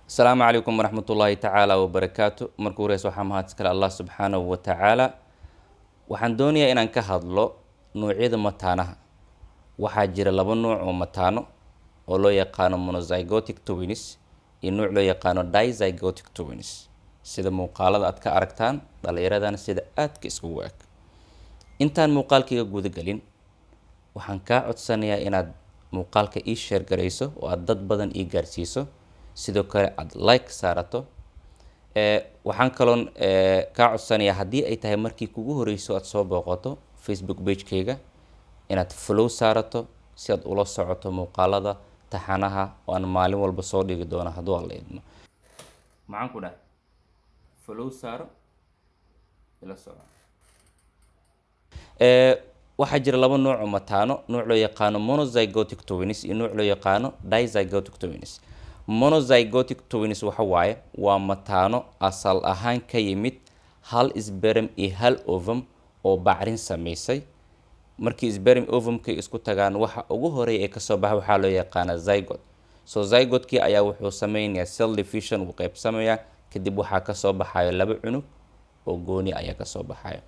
Asalaamu calaykum waraxmatullaahi tacaala wabarakaatu. Marka horeysa, waxaa mahad iskale Allah subxaanahu wa tacaala. Waxaan doonayaa inaan ka hadlo noocyada mataanaha. Waxaa jira laba nuuc oo mataano oo loo yaqaano monozygotic twins iyo nuuc loo yaqaano dizygotic twins. Sida muuqaalada aad ka aragtaan, dhalinyaradan sida aadka iskugu eg. Intaan muuqaalkayga guda gelin, waxaan kaa codsanayaa inaad muuqaalka ii share garayso oo aad dad badan ii gaarsiiso, sidoo kale aad like saarato. Waxaan kaloon kaa codsanayaa, haddii ay tahay markii kugu horeyso aad soo booqato Facebook page-kayga, inaad follow saarato si aad ula socoto muuqaalada taxanaha oo aan maalin walba soo dhigi doono, hadduu Alla idmo. Maxaan ku dhahay? Follow saaro, ila soco. Waxaa jira laba nooc oo mataano: nooc loo yaqaano monozygotic twins iyo nooc loo yaqaano dizygotic twins. Monozygotic twins waxa waaye waa mataano asal ahaan ka yimid hal sperm iyo hal ovum oo bacrin sameysay. Markii sperm ovumka isku tagaan, waxa ugu horeeya ee kasoo baxa waxaa loo yaqaana zygote. So zygotkii ayaa wuxuu sameynayaa cell division, wuu qeybsamayaa, kadib waxaa kasoo baxayo laba cunug oo gooni ayaa kasoo baxayo.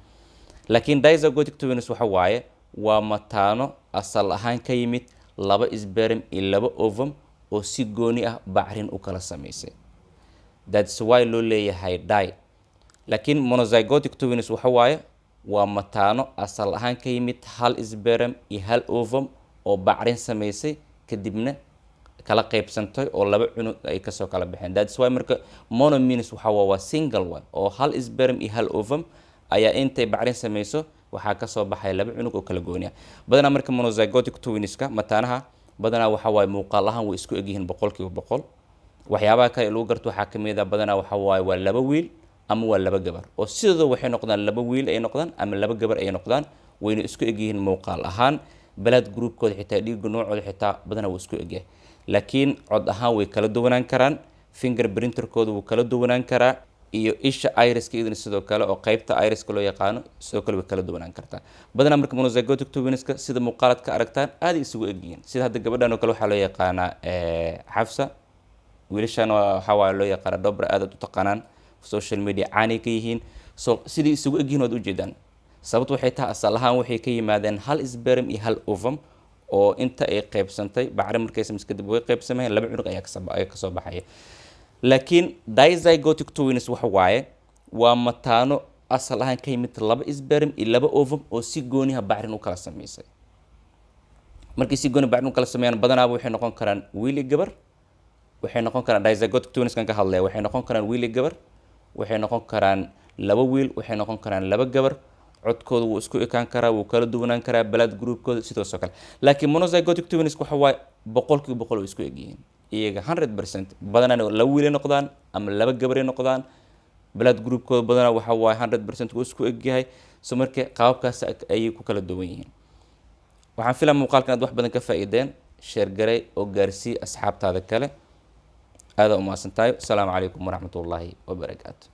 Laakiin dizygotic twins waxa waaye waa mataano asal ahaan ka yimid laba sperm iyo laba ovum oo si gooni ah bacrin u kala sameysay. That's why loo leeyahay di. Laakiin monozygotic twins waxa waaye waa mataano asal ahaan ka yimid hal sperm iyo hal ovum oo bacrin sameysay, kadibna kala qaybsantay oo laba cunug ay kasoo kala baxeen. That's why marka mono means waxa waa single one, oo hal sperm iyo hal ovum ayaa intay bacrin sameyso waxaa kasoo baxaya laba cunug oo kala gooni ah. Badanaa marka monozygotic twinska, mataanaha badanaa waxa waaye muuqaal ahaan way isku egyihiin 100%. Waxyaabaha kale ee lagu garto waxaa kamid a, badanaa waxa waaye waa laba wiil ama waa laba gabar, oo sidooda waxay noqdaan laba wiil ay noqdaan ama laba gabar ay noqdaan, wayna isku egyihiin muuqaal ahaan. Blood groupkooda xitaa, dhiigga noocooda xitaa badanaa wuu isku egyahay, laakiin cod ahaan way kala duwanaan karaan, finger printkooda wuu kala duwanaan karaa, iyo isha iriska iyaduna sidoo kale, oo qeybta iriska loo yaqaano, sidoo kale way kala duwanaan kartaa. Badanaa marka monozygotic twinska, sida muuqaalaad ka aragtaan, aaday isugu egyihiin. Sida hadda gabadhan oo kale waxaa loo yaqaanaa Xafsa, wiilashan waxaa waaye loo yaqaana Dobra, aadaad u taqaanaan, social media caanay ka yihiin. So sidai isugu egyihiin waad ujeedaan. Sababtu waxay tahay asal ahaan waxay ka yimaadeen hal sperm iyo hal ovum oo inta ay qaybsantay bacrin markay samaysa kadib way qaybsameen, laba cunug ayaa ayaa kasoo baxaya. Laakiin dizygotic twins waxa waaye waa mataano asal ahaan ka yimid laba sperm iyo laba ovum oo si gooniha bacrin u kala sameysay. Markay si gooni bacrin u kala sameeyaan, badanaaba waxay noqon karaan wiil iyo gabar. Waxay noqon karaan, dizygotic twinskan ka hadlaya, waxay noqon karaan wiil iyo gabar, waxay noqon karaan laba wiil, waxay noqon karaan laba gabar. Codkooda wuu isku ekaan karaa, wuu kala duwanaan karaa, blood groupkooda sidaasoo kale. Laakiin monozygotic twins waxa waaye 100% way isku egyihiin iyaga, 100%. Badanaa laba wiilay noqdaan ama laba gabaray noqdaan. Blood groupkooda badanaa waxa waaye 100% wuu isku egyahay. So marka qaababkaas ayay ku kala duwan yihiin. Waxaan filaa muuqaalkan aad wax badan ka faa'iideen. Share garay oo gaarsii asxaabtaada kale. Aada umahadsan tahay. Asalaamu calaykum waraxmatullaahi wabarakaatu.